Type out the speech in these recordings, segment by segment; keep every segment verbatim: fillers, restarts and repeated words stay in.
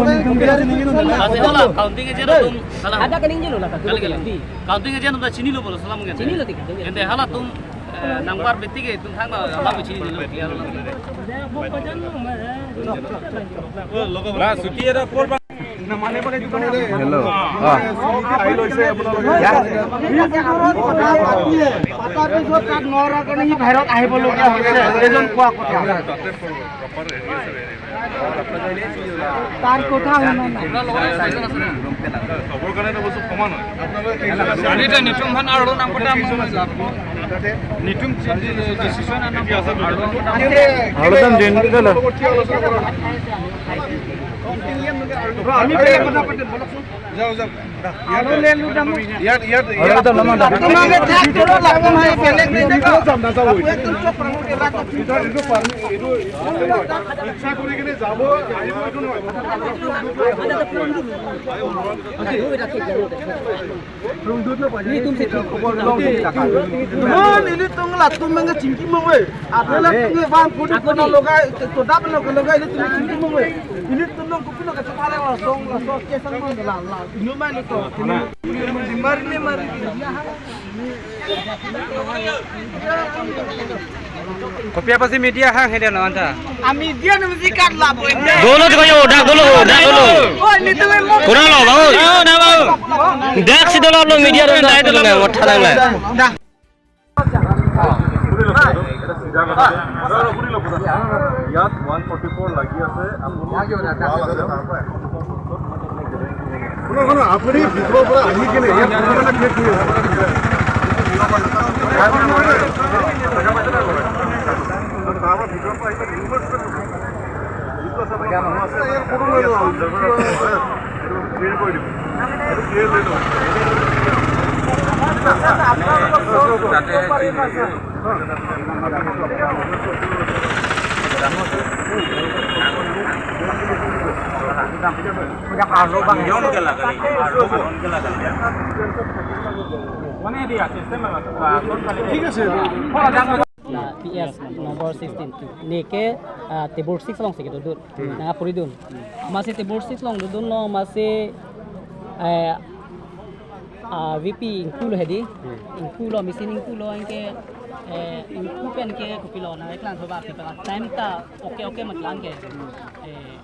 Kasi hala counting agent atum, hala. Ada kaning jelo la, kali, kali. Counting agent atum ta chinilo pulo, salam kan. Chinilo tik. Ente halatum, eh, number betik ke itum thang la, hala chinilo, clear la. La, suti era por. Hello. Ah. তাৰ পিছত তাত নৰা কাৰণে সি বাহিৰত আহিবলগীয়া হৈছে, এজন কোৱা কথা। তাৰ কথা শুনা নাই। চবৰ কাৰণে এটা বস্তু সমান হয়। আপোনালোকে কি জানে? Nitum han arlo nangkota mo. Nitum decision ano arlo. Arlo dan din dala. আমি বেলেগ কথা পাতিম, বলকচোন। যাওক, যাওক। আৰু লেলু দাম। ইয়াত, ইয়াত, আৰু ইয়াত। এটা নাম এটা। তোমাকে ঠেক দিলো, লাভ নাই, বেলেগ নাই। ভিতৰত যাম, নাযাওঁ। এইটো চব মানুহ এলাকা। ভিতৰত, এইটো পাৰ্মি-, এইটো, এইটো ইচ্ছা কৰি কিনে যাব, আহিব, এইটো নহয়। Ini tum si. Teman, ilitum latum mangga chingki mong we. Ada latum ke bang kudu kudu logai, to dap lo ke logai, ilitum chingki mong we. Ilitum nong kupi lo ke chapare la song la song ke sang mong la la. Ini mah ilitum. Mari ni mari. Kopi apotsi media hang hede lo anta. Ami dia na musikat la boy. Dolo to yo, dak dolo, dak dolo. Oh, ini tuh memang. Kurang lo, bagus. Oh, na bagus. Dak si dolo lo media dolo, dak dolo, ngot tharang la. ইয়াত one forty four লাগি আছে, আপুনি শুনক, শুনক, আপুনি ভিতৰৰ পৰা আহি কিনে ইয়াত কোনোবাই ক্লিক কৰি আছে। তাৰ পৰা ভিতৰৰ পৰা আহিছে, ৰিকুৱেষ্ট কৰিছোঁ। ঠিক আছে। La P S number sixteen. Neke, ah, table six alongsi kedodun. Hmm. Nangpuri dun. Amatsi table six along dodunlo, amatsi, eh, ah, V P ingkulo hedi. Hmm. Ingkulo, machine ingkulo anke, eh, ingku pen ke kopilo nangkeklang thobak ke pala time ta okay okay ma klang ke. Eh,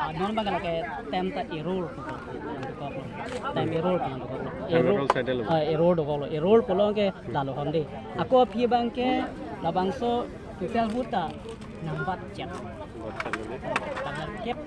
ah, non bang ke time ta error pu ko. Time error pu ko. Error. Error side lo. Ah, error dokoklo. Error pulo ke lalo hon de. Ako aphi bang ke labangso total vote ta nangbatchet. Tanggal kep